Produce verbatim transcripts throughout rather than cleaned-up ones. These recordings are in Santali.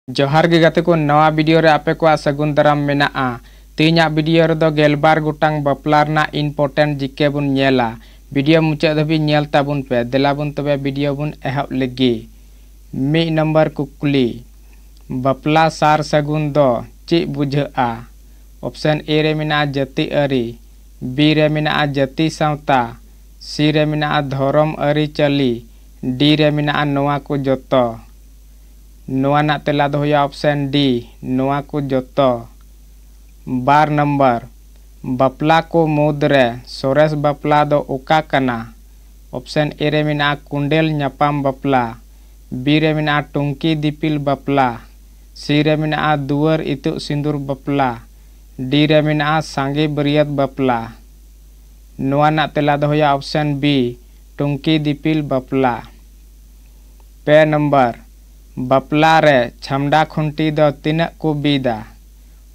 ᱡᱚᱦᱟᱨ ᱜᱮ ᱜᱟᱛᱮ ᱠᱚ, ᱱᱟᱣᱟ ᱵᱷᱤᱰᱤᱭᱳ ᱨᱮ ᱟᱯᱮ ᱠᱚᱣᱟᱜ ᱥᱟᱹᱜᱩᱱ ᱫᱟᱨᱟᱢ ᱢᱮᱱᱟᱜᱼᱟ᱾ ᱛᱮᱦᱮᱧᱟᱜ ᱵᱷᱤᱰᱤᱭᱳ ᱨᱮᱫᱚ ᱜᱮᱞᱵᱟᱨ ᱜᱚᱴᱟᱝ ᱵᱟᱯᱞᱟ ᱨᱮᱱᱟᱜ ᱤᱢᱯᱚᱨᱴᱮᱱᱴ ᱡᱤᱠᱮ ᱵᱚᱱ ᱧᱮᱞᱟ᱾ ᱵᱷᱤᱰᱤᱭᱳ ᱢᱩᱪᱟᱹᱫ ᱫᱷᱟᱹᱵᱤᱡ ᱧᱮᱞ ᱛᱟᱵᱚᱱ ᱯᱮ᱾ ᱫᱮᱞᱟ ᱵᱚᱱ ᱛᱚᱵᱮ ᱵᱷᱤᱰᱤᱭᱳ ᱵᱚᱱ ᱮᱦᱚᱵ ᱞᱮᱜᱮ᱾ ᱢᱤᱫ ᱱᱚᱢᱵᱚᱨ ᱠᱩᱠᱞᱤ, ᱵᱟᱯᱞᱟ ᱥᱟᱨ ᱥᱟᱹᱜᱩᱱ ᱫᱚ ᱪᱮᱫ ᱵᱩᱡᱷᱟᱹᱜᱼᱟ? ᱚᱯᱥᱮᱱ ᱮ ᱨᱮ ᱢᱮᱱᱟᱜᱼᱟ ᱡᱟᱹᱛᱤ ᱟᱹᱨᱤ, ᱵᱤ ᱨᱮ ᱢᱮᱱᱟᱜᱼᱟ ᱡᱟᱹᱛᱤ ᱥᱟᱶᱛᱟ, ᱥᱤ ᱨᱮ ᱢᱮᱱᱟᱜᱼᱟ ᱫᱷᱚᱨᱚᱢ ᱟᱹᱨᱤᱪᱟᱹᱞᱤ, ᱰᱤ ᱨᱮ ᱢᱮᱱᱟᱜᱼᱟ ᱱᱚᱣᱟ ᱠᱚ ᱡᱚᱛᱚ᱾ ᱱᱚᱣᱟ ᱨᱮᱱᱟᱜ ᱛᱮᱞᱟ ᱫᱚ ᱦᱩᱭᱩᱜᱼᱟ ᱚᱯᱥᱮᱱ ᱰᱤ, ᱱᱚᱣᱟ ᱠᱚ ᱡᱚᱛᱚ᱾ ᱵᱟᱨ ᱱᱚᱢᱵᱚᱨ, ᱵᱟᱯᱞᱟ ᱠᱚ ᱢᱩᱫᱽᱨᱮ ᱥᱚᱨᱮᱥ ᱵᱟᱯᱞᱟ ᱫᱚ ᱚᱠᱟ ᱠᱟᱱᱟ? ᱚᱯᱥᱮᱱ ᱮ ᱨᱮ ᱢᱮᱱᱟᱜᱼᱟ ᱠᱩᱸᱰᱮᱞ ᱧᱟᱯᱟᱢ ᱵᱟᱯᱞᱟ, ᱵᱤ ᱨᱮ ᱢᱮᱱᱟᱜᱼᱟ ᱴᱩᱝᱠᱤ ᱫᱤᱯᱤᱞ ᱵᱟᱯᱞᱟ, ᱥᱤ ᱨᱮ ᱢᱮᱱᱟᱜᱼᱟ ᱫᱩᱣᱟᱹᱨ ᱤᱛᱩᱫ ᱥᱤᱸᱫᱩᱨ ᱵᱟᱯᱞᱟ, ᱰᱤ ᱨᱮ ᱢᱮᱱᱟᱜᱼᱟ ᱥᱟᱸᱜᱮ ᱵᱟᱹᱨᱭᱟᱹᱛ ᱵᱟᱯᱞᱟ᱾ ᱱᱚᱣᱟ ᱨᱮᱱᱟᱜ ᱛᱮᱞᱟ ᱫᱚ ᱦᱩᱭᱩᱜᱼᱟ ᱚᱯᱥᱮᱱ ᱵᱤ, ᱴᱩᱝᱠᱤ ᱫᱤᱯᱤᱞ ᱵᱟᱯᱞᱟ᱾ ᱯᱮ ᱱᱚᱢᱵᱚᱨ, ᱵᱟᱯᱞᱟ ᱨᱮ ᱪᱷᱟᱢᱰᱟ ᱠᱷᱩᱱᱴᱤ ᱫᱚ ᱛᱤᱱᱟᱹᱜ ᱠᱚ ᱵᱤᱫᱟ?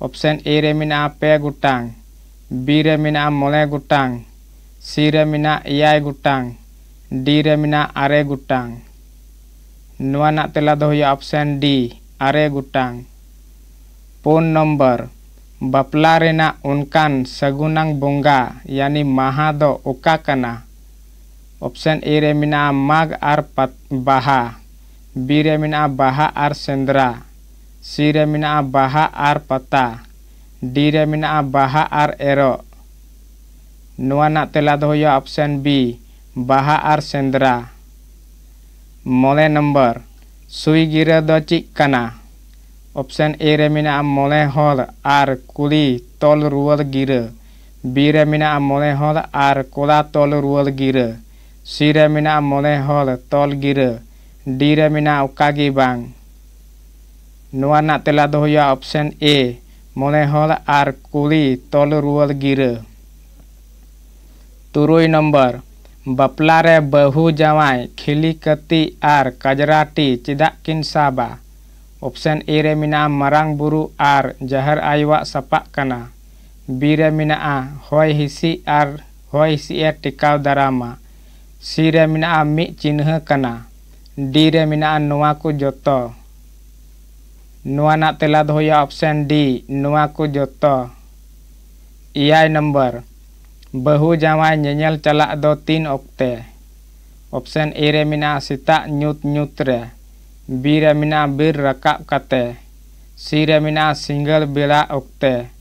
ᱚᱯᱥᱮᱱ ᱮ ᱨᱮ ᱢᱮᱱᱟᱜᱼᱟ ᱯᱮ ᱜᱚᱴᱟᱝ, ᱵᱤ ᱨᱮ ᱢᱮᱱᱟᱜᱼᱟ ᱢᱚᱬᱮ ᱜᱚᱴᱟᱝ, ᱥᱤ ᱨᱮ ᱢᱮᱱᱟᱜᱼᱟ ᱮᱭᱟᱭ ᱜᱚᱴᱟᱝ, ᱰᱤ ᱨᱮ ᱢᱮᱱᱟᱜᱼᱟ ᱟᱨᱮ ᱜᱚᱴᱟᱝ᱾ ᱱᱚᱣᱟ ᱨᱮᱱᱟᱜ ᱛᱮᱞᱟ ᱫᱚ ᱦᱩᱭᱩᱜᱼᱟ ᱚᱯᱥᱮᱱ ᱰᱤ, ᱟᱨᱮ ᱜᱚᱴᱟᱝ᱾ ᱯᱩᱱ ᱱᱚᱢᱵᱚᱨ, ᱵᱟᱯᱞᱟ ᱨᱮᱱᱟᱜ ᱚᱱᱠᱟᱱ ᱥᱟᱹᱜᱩᱱᱟᱝ ᱵᱚᱸᱜᱟ ᱭᱟᱱᱤ ᱢᱟᱦᱟ ᱫᱚ ᱚᱠᱟ ᱠᱟᱱᱟ? ᱚᱯᱥᱮᱱ ᱮ ᱨᱮ ᱢᱮᱱᱟᱜᱼᱟ ᱢᱟᱜᱽ ᱟᱨ ᱯᱟᱛ-, ᱵᱟᱦᱟ, ᱵᱤ ᱨᱮ ᱢᱮᱱᱟᱜᱼᱟ ᱵᱟᱦᱟ ᱟᱨ ᱥᱮᱸᱫᱽᱨᱟ, ᱥᱤ ᱨᱮ ᱢᱮᱱᱟᱜᱼᱟ ᱵᱟᱦᱟ ᱟᱨ ᱯᱟᱛᱟ, ᱰᱤ ᱨᱮ ᱢᱮᱱᱟᱜᱼᱟ ᱵᱟᱦᱟ ᱟᱨ ᱮᱨᱚᱜ᱾ ᱱᱚᱣᱟ ᱨᱮᱱᱟᱜ ᱛᱮᱞᱟ ᱫᱚ ᱦᱩᱭᱩᱜᱼᱟ ᱚᱯᱥᱮᱱ ᱵᱤ, ᱵᱟᱦᱟ ᱟᱨ ᱥᱮᱸᱫᱽᱨᱟ᱾ ᱢᱚᱬᱮ ᱱᱚᱢᱵᱚᱨ, ᱥᱩᱭ ᱜᱤᱨᱟᱹ ᱫᱚ ᱪᱮᱫ ᱠᱟᱱᱟ? ᱚᱯᱥᱮᱱ ᱮ ᱨᱮ ᱢᱮᱱᱟᱜᱼᱟ ᱢᱚᱬᱮ ᱦᱚᱲ ᱟᱨ ᱠᱩᱲᱤ ᱛᱚᱞ ᱨᱩᱣᱟᱹᱲ ᱜᱤᱨᱟᱹ, ᱵᱤ ᱨᱮ ᱢᱮᱱᱟᱜᱼᱟ ᱢᱚᱬᱮ ᱦᱚᱲ ᱟᱨ ᱠᱚᱲᱟ ᱛᱚᱞ ᱨᱩᱣᱟᱹᱲ ᱜᱤᱨᱟᱹ, ᱥᱤ ᱨᱮ ᱢᱮᱱᱟᱜᱼᱟ ᱢᱚᱬᱮ ᱦᱚᱲ ᱛᱚᱞ ᱜᱤᱨᱟᱹ, ᱰᱤ ᱨᱮ ᱢᱮᱱᱟᱜᱼᱟ ᱚᱠᱟ ᱜᱮ ᱵᱟᱝ᱾ ᱱᱚᱣᱟ ᱨᱮᱱᱟᱜ ᱛᱮᱞᱟ ᱫᱚ ᱦᱩᱭᱩᱜᱼᱟ ᱚᱯᱥᱮᱱ ᱮ, ᱢᱚᱬᱮ ᱦᱚᱲ ᱟᱨ ᱠᱩᱲᱤ ᱛᱚᱞ ᱨᱩᱣᱟᱹᱲ ᱜᱤᱨᱟᱹ᱾ ᱛᱩᱨᱩᱭ ᱱᱚᱢᱵᱚᱨ, ᱵᱟᱯᱞᱟ ᱨᱮ ᱵᱟᱹᱦᱩ ᱡᱟᱶᱟᱭ ᱠᱷᱤᱞᱤ ᱠᱟᱹᱛᱤ ᱟᱨ ᱠᱟᱡᱽᱨᱟᱴᱤ ᱪᱮᱫᱟᱜ ᱠᱤᱱ ᱥᱟᱵᱟ? ᱚᱯᱥᱮᱱ ᱮ ᱨᱮ ᱢᱮᱱᱟᱜᱼᱟ ᱢᱟᱨᱟᱝ ᱵᱩᱨᱩ ᱟᱨ ᱡᱟᱦᱮᱨ ᱟᱭᱳᱣᱟᱜ ᱥᱟᱯᱟᱵ ᱠᱟᱱᱟ, ᱵᱤ ᱨᱮ ᱢᱮᱱᱟᱜᱼᱟ ᱦᱚᱭ ᱦᱤᱸᱥᱤᱫ ᱟᱨ ᱦᱚᱭ ᱦᱤᱸᱥᱤᱫ ᱮ ᱴᱮᱠᱟᱣ ᱫᱟᱨᱟᱢᱟ, ᱥᱤ ᱨᱮ ᱢᱮᱱᱟᱜᱼᱟ ᱢᱤᱫ ᱪᱤᱱᱦᱟᱹ ᱠᱟᱱᱟ, ᱰᱤ ᱨᱮ ᱢᱮᱱᱟᱜᱼᱟ ᱱᱚᱣᱟ ᱠᱚ ᱡᱚᱛᱚ᱾ ᱱᱚᱣᱟ ᱨᱮᱱᱟᱜ ᱛᱮᱞᱟ ᱫᱚ ᱦᱩᱭᱩᱜᱼᱟ option D, ᱱᱚᱣᱟ ᱠᱚ ᱡᱚᱛᱚ᱾ ᱮᱭᱟᱭ ᱱᱚᱢᱵᱚᱨ, ᱵᱟᱹᱦᱩ ᱡᱟᱶᱟᱭ ᱧᱮᱧᱮᱞ ᱪᱟᱞᱟᱜ ᱫᱚ ᱛᱤᱱ ᱚᱠᱛᱮ? Option A ᱨᱮ ᱢᱮᱱᱟᱜᱼᱟ ᱥᱮᱛᱟᱜ ᱧᱩᱛ ᱧᱩᱛ ᱨᱮ, B ᱨᱮ ᱢᱮᱱᱟᱜᱼᱟ ᱵᱮᱨ ᱨᱟᱠᱟᱵ ᱠᱟᱛᱮ, C ᱨᱮ ᱢᱮᱱᱟᱜᱼᱟ ᱥᱤᱸᱜᱟᱹᱲ ᱵᱮᱲᱟ ᱚᱠᱛᱮ,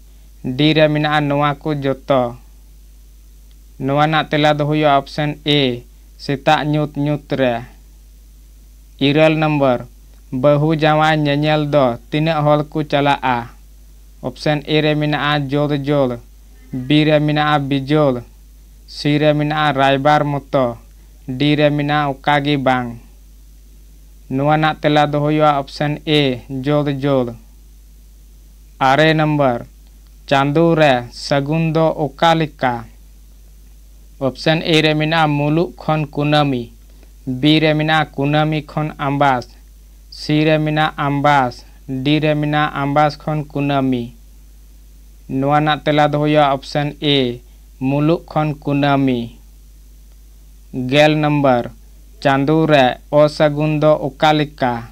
D ᱨᱮ ᱢᱮᱱᱟᱜᱼᱟ ᱱᱚᱣᱟ ᱠᱚ ᱡᱚᱛᱚ᱾ ᱱᱚᱣᱟ ᱨᱮᱱᱟᱜ ᱛᱮᱞᱟ ᱫᱚ ᱦᱩᱭᱩᱜᱼᱟ option A, ᱥᱮᱛᱟᱜ ᱧᱩᱛ ᱧᱩᱛ ᱨᱮ᱾ ᱤᱨᱟᱹᱞ ᱱᱚᱢᱵᱚᱨ, ᱵᱟᱹᱦᱩ ᱡᱟᱶᱟᱭ ᱧᱮᱧᱮᱞ ᱫᱚ ᱛᱤᱱᱟᱹᱜ ᱦᱚᱲ ᱠᱚ ᱪᱟᱞᱟᱜᱼᱟ? Option A ᱨᱮ ᱢᱮᱱᱟᱜᱼᱟ ᱡᱳᱨ ᱡᱳᱨ, B ᱨᱮ ᱢᱮᱱᱟᱜᱼᱟ ᱵᱤᱡᱳᱲ, C ᱨᱮ ᱢᱮᱱᱟᱜᱼᱟ ᱨᱟᱭᱵᱟᱨ ᱢᱚᱛᱚ, D ᱨᱮ ᱢᱮᱱᱟᱜᱼᱟ ᱚᱠᱟ ᱜᱮ ᱵᱟᱝ᱾ ᱱᱚᱣᱟ ᱨᱮᱱᱟᱜ ᱛᱮᱞᱟ ᱫᱚ ᱦᱩᱭᱩᱜᱼᱟ option A, ᱡᱳᱨ ᱡᱳᱨ᱾ ᱟᱨᱮ ᱱᱚᱢᱵᱚᱨ, ᱪᱟᱸᱫᱚ ᱨᱮ ᱥᱟᱹᱜᱩᱱ ᱫᱚ ᱚᱠᱟ ᱞᱮᱠᱟ? Option A ᱨᱮ ᱢᱮᱱᱟᱜᱼᱟ ᱢᱩᱞᱩᱜ ᱠᱷᱚᱱ ᱠᱩᱱᱟᱹᱢᱤ, B ᱨᱮ ᱢᱮᱱᱟᱜᱼᱟ ᱠᱩᱱᱟᱹᱢᱤ ᱠᱷᱚᱱ ᱟᱢᱵᱟᱥ, C ᱨᱮ ᱢᱮᱱᱟᱜᱼᱟ ᱟᱢᱵᱟᱥ, D ᱨᱮ ᱢᱮᱱᱟᱜᱼᱟ ᱟᱢᱵᱟᱥ ᱠᱷᱚᱱ ᱠᱩᱱᱟᱹᱢᱤ᱾ ᱱᱚᱣᱟ ᱨᱮᱱᱟᱜ ᱛᱮᱞᱟ ᱫᱚ ᱦᱩᱭᱩᱜᱼᱟ option A, ᱢᱩᱞᱩᱜ ᱠᱷᱚᱱ ᱠᱩᱱᱟᱹᱢᱤ᱾ ᱜᱮᱞ ᱱᱚᱢᱵᱚᱨ, ᱪᱟᱸᱫᱚ ᱨᱮ ᱚᱥᱟᱹᱜᱩᱱ ᱫᱚ ᱚᱠᱟ ᱞᱮᱠᱟ?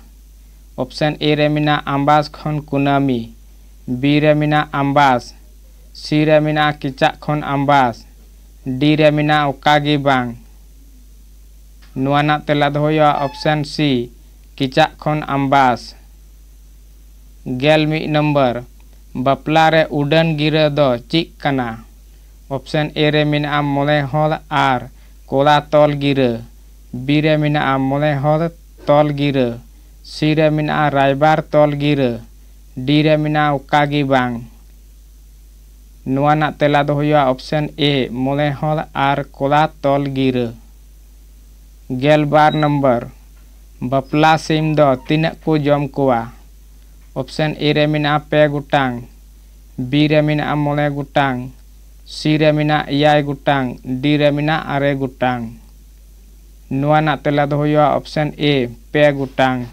Option A ᱨᱮ ᱢᱮᱱᱟᱜᱼᱟ ᱟᱢᱵᱟᱥ ᱠᱷᱚᱱ ᱠᱩᱱᱟᱹᱢᱤ, B ᱨᱮ ᱢᱮᱱᱟᱜᱼᱟ ᱟᱢᱵᱟᱥ, C ᱨᱮ ᱢᱮᱱᱟᱜᱼᱟ ᱠᱮᱪᱟᱜ ᱠᱷᱚᱱ ᱟᱢᱵᱟᱥ, D ᱨᱮ ᱢᱮᱱᱟᱜᱼᱟ ᱚᱠᱟ ᱜᱮ ᱵᱟᱝ᱾ ᱱᱚᱣᱟ ᱨᱮᱱᱟᱜ ᱛᱮᱞᱟ ᱫᱚ ᱦᱩᱭᱩᱜᱼᱟ option C, ᱠᱮᱪᱟᱜ ᱠᱷᱚᱱ ᱟᱢᱵᱟᱥ᱾ ᱜᱮᱞ ᱢᱤᱫ ᱱᱚᱢᱵᱚᱨ, ᱵᱟᱯᱞᱟ ᱨᱮ ᱩᱰᱟᱹᱱ ᱜᱤᱨᱟᱹ ᱫᱚ ᱪᱮᱫ ᱠᱟᱱᱟ? Option A ᱨᱮ ᱢᱮᱱᱟᱜᱼᱟ ᱢᱚᱬᱮ ᱦᱚᱲ ᱟᱨ ᱠᱚᱲᱟ ᱛᱚᱞ ᱜᱤᱨᱟᱹ, B ᱨᱮ ᱢᱮᱱᱟᱜᱼᱟ ᱢᱚᱬᱮ ᱦᱚᱲ ᱛᱚᱞ ᱜᱤᱨᱟᱹ, C ᱨᱮ ᱢᱮᱱᱟᱜᱼᱟ ᱨᱟᱭᱵᱟᱨ ᱛᱚᱞ ᱜᱤᱨᱟᱹ, D ᱨᱮ ᱢᱮᱱᱟᱜᱼᱟ ᱚᱠᱟ ᱜᱮ ᱵᱟᱝ᱾ ᱱᱚᱣᱟ ᱨᱮᱱᱟᱜ ᱛᱮᱞᱟ ᱫᱚ ᱦᱩᱭᱩᱜᱼᱟ option A, ᱢᱚᱬᱮ ᱦᱚᱲ ᱟᱨ ᱠᱚᱲᱟ ᱛᱚᱞ ᱜᱤᱨᱟᱹ᱾ ᱜᱮᱞ ᱵᱟᱨ ᱱᱚᱢᱵᱚᱨ, ᱵᱟᱯᱞᱟ ᱥᱤᱢ ᱫᱚ ᱛᱤᱱᱟᱹᱜ ᱠᱚ ᱡᱚᱢ ᱠᱚᱣᱟ? Option A ᱨᱮ ᱢᱮᱱᱟᱜᱼᱟ ᱯᱮ ᱜᱚᱴᱟᱝ, B ᱨᱮ ᱢᱮᱱᱟᱜᱼᱟ ᱢᱚᱬᱮ ᱜᱚᱴᱟᱝ, C ᱨᱮ ᱢᱮᱱᱟᱜᱼᱟ ᱮᱭᱟᱭ ᱜᱚᱴᱟᱝ, D ᱨᱮ ᱢᱮᱱᱟᱜᱼᱟ ᱟᱨᱮ ᱜᱚᱴᱟᱝ᱾ ᱱᱚᱣᱟ ᱨᱮᱱᱟᱜ ᱛᱮᱞᱟ ᱫᱚ ᱦᱩᱭᱩᱜᱼᱟ option A, ᱯᱮ ᱜᱚᱴᱟᱝ᱾